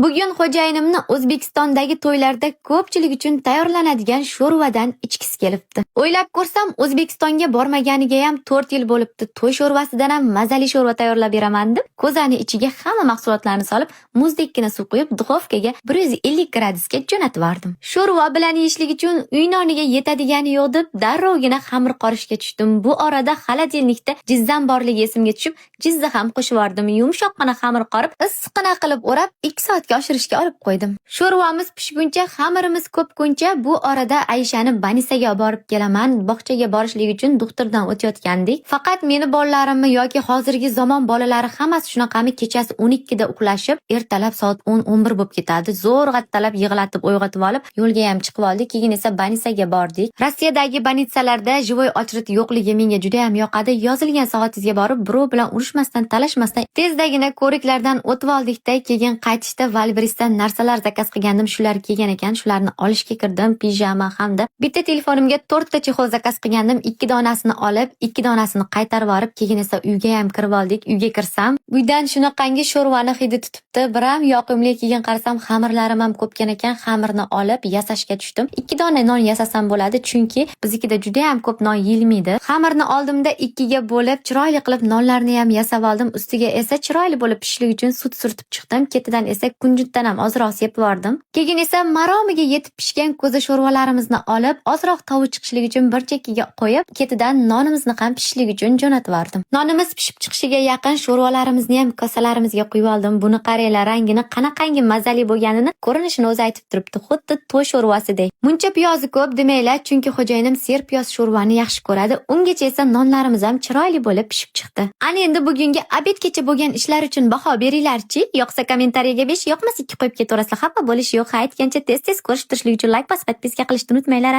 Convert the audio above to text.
Bugun xo'jayinimni O'zbekistondagi to'ylarda ko'pchilik uchun tayyorlanadigan sho'rvadan ichgisi kelibdi. O'ylab ko'rsam, O'zbekistonga bormaganigayam 4 yil bo'libdi. To'y sho'rvasidan ham mazali sho'rva tayyorlab beraman deb, ko'zani ichiga hamma mahsulotlarni solib, muzdekkina suv quyib, duxovkaga 150 gradusga jo'natib yubordim. Sho'rva bilan yeyishlik uchun uy noniga yetadigani yo'q deb, darrovgina xamir qorishga tushdim. Bu orada холодильник da jizzam borligi esimga tushib, jizza ham qo'shib yubordim. Yumshoqqina xamir qorib, issiqqina qilib o'rab, 2 soatga oshirishga olib qo'ydim. Sho'rvamiz pishguncha, xamirimiz ko'pguncha, bu orada Ayshani больница ga olib borib kelaman. Bog'chaga borishlik uchun doktordan o'tayotgandik. Faqat meni bolalarimmi yoki hozirgi zamon bolalari hammasi shunaqami, kechasi 12 da uxlashib, ertalab soat 10-11 bo'lib ketadi. Zo'rg'a talab yig'latib, uyg'otib olib, yo'lga ham chiqib oldik. Keyin esa больница ga bordik. Rossiyadagi больница larda живой очередь yo'qligi menga juda ham yoqadi. Yozilgan soatingizga borib, birov bilan urushmasdan, talashmasdan tezdagina ko'riklardan o'tib oldikda, keyin qaytishda Wildberriesdan narsalar заказ qilgandim. Shular kelgan ekan, shularni olishga kirdim. Pijama hamda bitta telefonimga 4 ta чехол заказ qilgandim. 2 donasini olib, 2 donasini qaytarib yuborib, keyin esa uyga ham kirib oldik. Uyga kirsam, uydan shunaqangi sho'rvani hidi tutibdi. Biram yoqimli. Keyin qarasam, xamirlarim ham ko'pgan ekan. Xamirni olib yasashga tushdim. 2 dona non yasasam bo'ladi, chunki biznikida juda ham ko'p non yeyilmaydi. Xamirni oldimda ikkiga bo'lib, chiroyli qilib nonlarni ham yasab oldim. Ustiga esa chiroyli bo'lib pishishligi uchun sut surtib chiqdim. Ketidan esa kunjutdan ham ozroq sepib yubordim. Keyin esa maromiga yetib pishgan ko'za sho'rvalarimizni olib, ozroq tovi chiqishligi uchun bir chekkaga qo'yib, ketidan nonimizni ham pishishligi uchun jo'natib yubordim. Nonimiz pishib chiqishiga yaqin sho'rvalarimizni ham kosalarimizga quyib oldim. Buni qaranglar, rangini qanaqangi mazali bo'lganini, ko'rinishini o'zi aytib turibdi, xuddi to'y sho'rvasidek. Muncha piyozi ko'p demanglar, chunki xo'jayinim serpiyoz sho'rvani yaxshi ko'radi. Ungacha esa nonlarimiz ham chiroyli bo'lib pishib chiqdi. Ana endi bugungi обед gacha bo'lgan ishlar uchun baho beringlarchi. Yoqsa, kommentariyaga 5, yoqmasa 2 qo'yib ketaverasizlar. Xafa bo'lish yo'q. Ha, aytgancha tez-tez ko'rishib turishlik uchun layk bosib, подписка qilishni unutmanglar. A.